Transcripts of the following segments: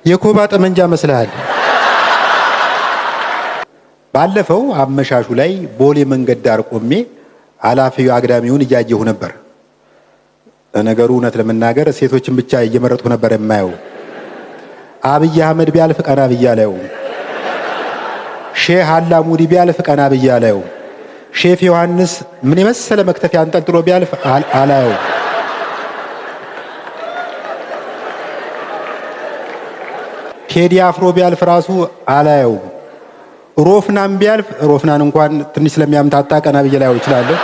የኮባ ጠመንጃ መስልሃል። ባለፈው አመሻሹ ላይ ቦሌ መንገድ ዳር ቆሜ አላፊው አግዳሚውን እያየሁ ነበር። ለነገሩ እውነት ለመናገር ሴቶችን ብቻ እየመረጥኩ ነበር የማየው። አብይ አህመድ ቢያልፍ ቀና ብዬ አላየውም። ሼህ አላሙዲ ቢያልፍ ቀና ብዬ አላየውም። ሼፍ ዮሐንስ ምን የመሰለ መክተፊያ አንጠልጥሎ ቢያልፍ አላየውም። ቴዲ አፍሮ ቢያልፍ ራሱ አላየውም። ሮፍናን ቢያልፍ፣ ሮፍናን እንኳን ትንሽ ስለሚያምታታ ቀና ብዬ ላየው እችላለሁ።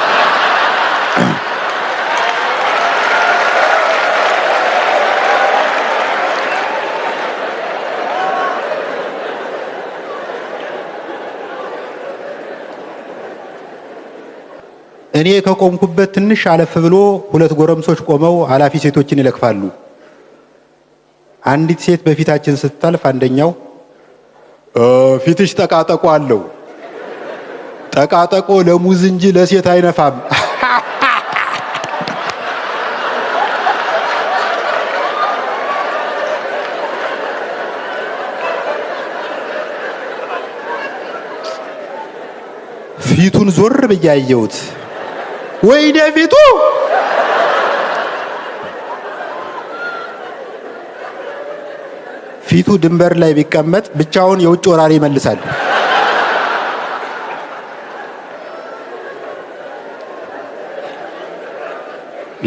እኔ ከቆምኩበት ትንሽ አለፍ ብሎ ሁለት ጎረምሶች ቆመው ኃላፊ ሴቶችን ይለክፋሉ። አንዲት ሴት በፊታችን ስታልፍ አንደኛው ፊትሽ ጠቃጠቆ አለው፣ ጠቃጠቆ ለሙዝ እንጂ ለሴት አይነፋም። ፊቱን ዞር ብዬ አየሁት። ወይኔ ፊቱ! ፊቱ ድንበር ላይ ቢቀመጥ ብቻውን የውጭ ወራሪ ይመልሳል።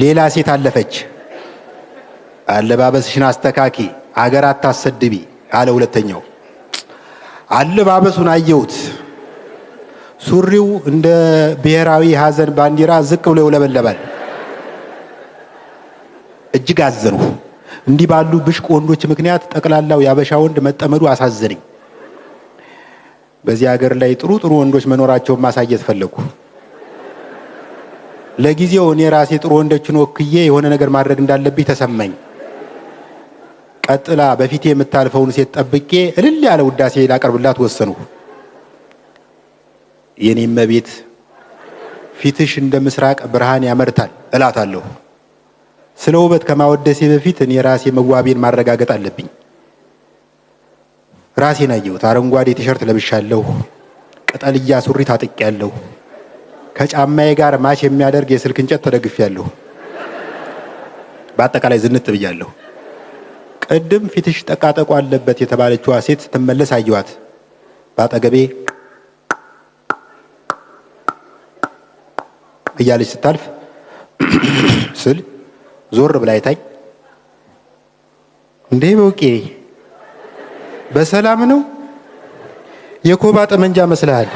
ሌላ ሴት አለፈች። አለባበስሽን አስተካኪ፣ አገር አታሰድቢ አለ ሁለተኛው። አለባበሱን አየሁት። ሱሪው እንደ ብሔራዊ ሀዘን ባንዲራ ዝቅ ብሎ ይውለበለባል። እጅግ አዘንሁ። እንዲህ ባሉ ብሽቅ ወንዶች ምክንያት ጠቅላላው የአበሻ ወንድ መጠመዱ አሳዘነኝ። በዚህ ሀገር ላይ ጥሩ ጥሩ ወንዶች መኖራቸውን ማሳየት ፈለጉ። ለጊዜው እኔ ራሴ ጥሩ ወንዶችን ወክዬ የሆነ ነገር ማድረግ እንዳለብኝ ተሰማኝ። ቀጥላ በፊቴ የምታልፈውን ሴት ጠብቄ እልል ያለ ውዳሴ ላቀርብላት ወሰንሁ። የኔ እመቤት፣ ፊትሽ እንደ ምስራቅ ብርሃን ያመርታል እላታለሁ። ስለ ውበት ከማወደሴ በፊት እኔ ራሴ መዋቤን ማረጋገጥ አለብኝ። ራሴን አየሁት። አረንጓዴ ቲሸርት ለብሻለሁ። ቅጠልያ ሱሪ ታጥቄያለሁ። ከጫማዬ ጋር match የሚያደርግ የስልክ እንጨት ተደግፌያለሁ። በአጠቃላይ ዝንጥ ብያለሁ። ቅድም ፊትሽ ጠቃጠቆ አለበት የተባለችዋ ሴት ስትመለስ አየኋት። በአጠገቤ እያለች ስታልፍ ስል ዞር ብላ አይታኝ፣ እንዴ በውቄ፣ በሰላም ነው? የኮባ ጠመንጃ መስልሃል።